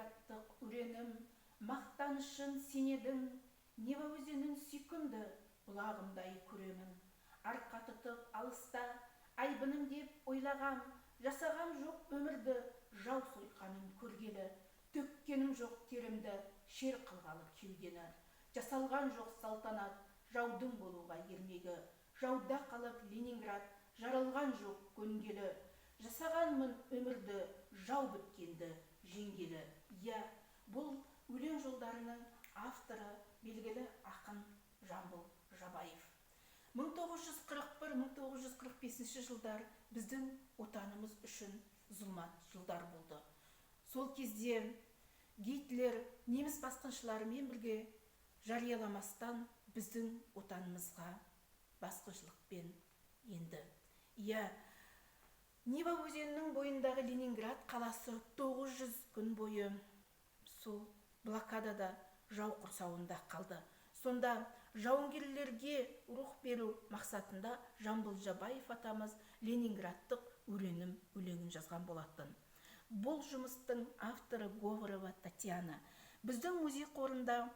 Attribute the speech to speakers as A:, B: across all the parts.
A: Ленинградтық өренім, мақтанышым сен едің. Нева өзенін сүйкімді бұлағымдай көремін. Арқа тұтып алыста, айбыным деп ойлағам, жасағам жоқ өмірді жау сойқанын көргелі, төккенім жоқ терімді шер қылғалы кеудені. Жасалған жоқ салтанат жаудың болуға ермегі, жауда қалып Ленинград жаралған жоқ көнгелі. Жасағанмын өмірді жау біткенді жеңгелі. Иә, бұл өлең жолдарының авторы белгілі ақын Жамбыл Жабаев. 1941-1945 жылдар біздің отанымыз үшін зұлмат жылдар болды. Сол кезде Гитлер неміс басқыншыларымен бірге жарияламастан біздің отанымызға басқыншылықпен енді. Иә, Нева өзенінің бойындағы Ленинград қаласы 900 күн бойы сол блокадада, жау құрсауында қалды. Сонда жауынгерлерге рух беру мақсатында Жамбыл Жабаев атамыз «Ленинградтық өренім» өлеңін жазған болатын. Бұл жұмыстың авторы Говорова Татьяна. Біздің музей қорында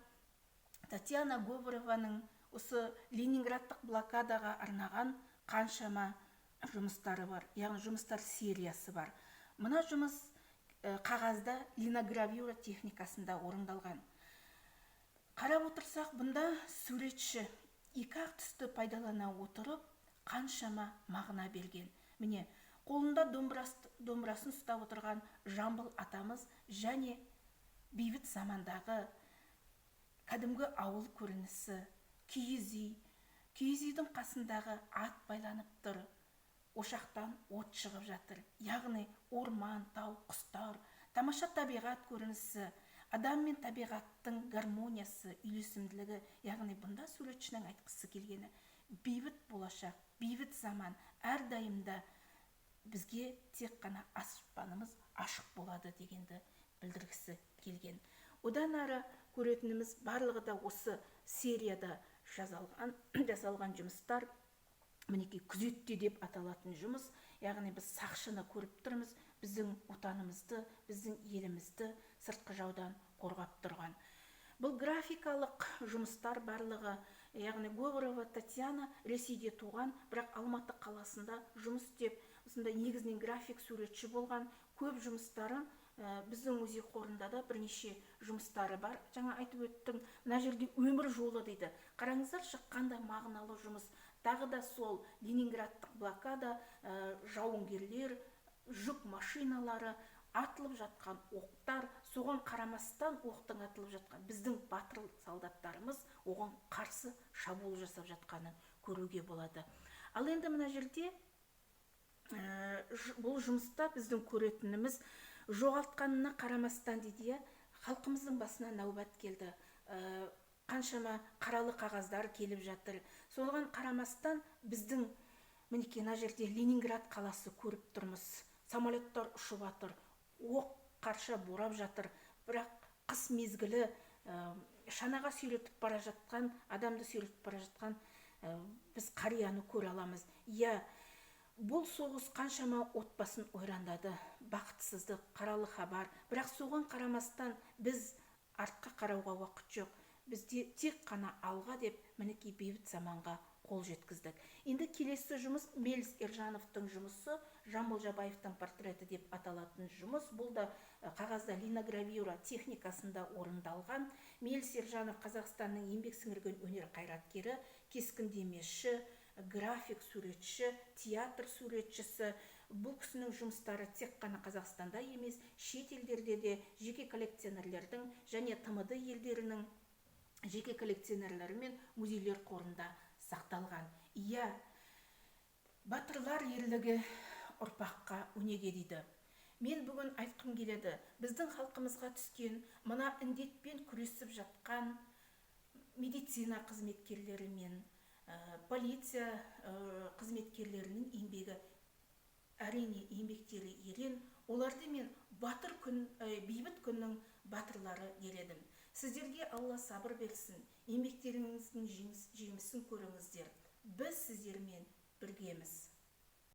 A: Татьяна Говорованың осы ленинградтық блокадаға арнаған қаншама жұмыстары бар, яғни жұмыстар сериясы бар. Мына жұмыс қағазда линогравюра техникасында орындалған. Қарап отырсақ, бұнда суретші екі ақ түсті пайдалана отырып, қаншама мағына берген. Міне, қолында домбырасын ұстап отырған Жамбыл атамыз және бейбіт замандағы кәдімгі ауыл көрінісі, киіз үй, киіз үйдің қасындағы ат байланып тұр, ошақтан от шығып жатыр. Яғни орман, тау, құстар, тамаша табиғат көрінісі, адам мен табиғаттың гармониясы, үйлесімділігі. Яғни бұнда суретшінің айтқысы келгені: бейбіт болашақ, бейбіт заман әрдайым да бізге тек қана аспанымыз ашық болады дегенді білдіргісі келген. Одан ары көретініміз, барлығы да осы серияда жасалған жұмыстар. Мінекей, «Күзетте» деп аталатын жұмыс. Яғни біз сақшыны көріп тұрмыз, біздің отанымызды, біздің елімізді сыртқы жаудан қорғап тұрған. Бұл графикалық жұмыстар барлығы. Яғни Говорова Татьяна Ресейде туған, бірақ Алматы қаласында жұмыс істеп, осындай негізінен график суретші болған. Көп жұмыстарын біздің музей қорында да бірнеше жұмыстары бар. Жаңа айтып өттім, мына жерде «Өмір жолы» дейді. Қараңыздаршы, қандай мағыналы жұмыс! Тағы да сол ленинградтық блокада, жауынгерлер, жүк машиналары, атылып жатқан оқтар. Соған қарамастан, оқтың атылып жатқан, біздің батыр солдаттарымыз оған қарсы шабуыл жасап жатқанын көруге болады. Ал енді мына жерде бұл жұмыста біздің көретініміз, жоғалтқанына қарамастан дейді. Иә, халқымыздың басына нәубет келді, қаншама қаралы қағаздар келіп жатыр. Соған қарамастан біздің, мінекей, мына жерде Ленинград қаласы көріп тұрмыз. Самолеттар ұшып жатыр, оқ қарша борап жатыр, бірақ қыс мезгілі, шанаға сүйретіп бара жатқан адамды сүйретіп бара жатқан біз қарияны көре аламыз. Иә, бұл соғыс қаншама отбасын ойрандады, бақытсыздық, қаралы хабар. Бірақ соған қарамастан біз артқа қарауға уақыт жоқ, бізде тек қана алға деп, мінекей, бейбіт заманға қол жеткіздік. Енді келесі жұмыс Мелс Ержановтың жұмысы, «Жамбыл Жабаевтың портреті» деп аталатын жұмыс. Бұл да қағазда линогравюра техникасында орындалған. Мелс Ержанов — Қазақстанның еңбек сіңірген өнер қайраткері, кескіндемеші, график суретші, театр суретшісі. Бұл кісінің жұмыстары тек қана Қазақстанда емес, шет елдерде де жеке коллекционерлердің және ТМД елдерінің жеке коллекционерлері мен музейлер қорында сақталған. Иә, батырлар ерлігі ұрпаққа өнеге дейді. Мен бүгін айтқым келеді: біздің халқымызға түскен мына індетпен күресіп жатқан медицина қызметкерлері мен полиция қызметкерлерінің еңбегі, әрине, еңбектері ерен. Оларды мен батыр күн, бейбіт күннің батырлары дер едім. Сіздерге Алла сабыр берсін, еңбектеріңіздің жемісін көріңіздер. Біз сіздермен біргеміз.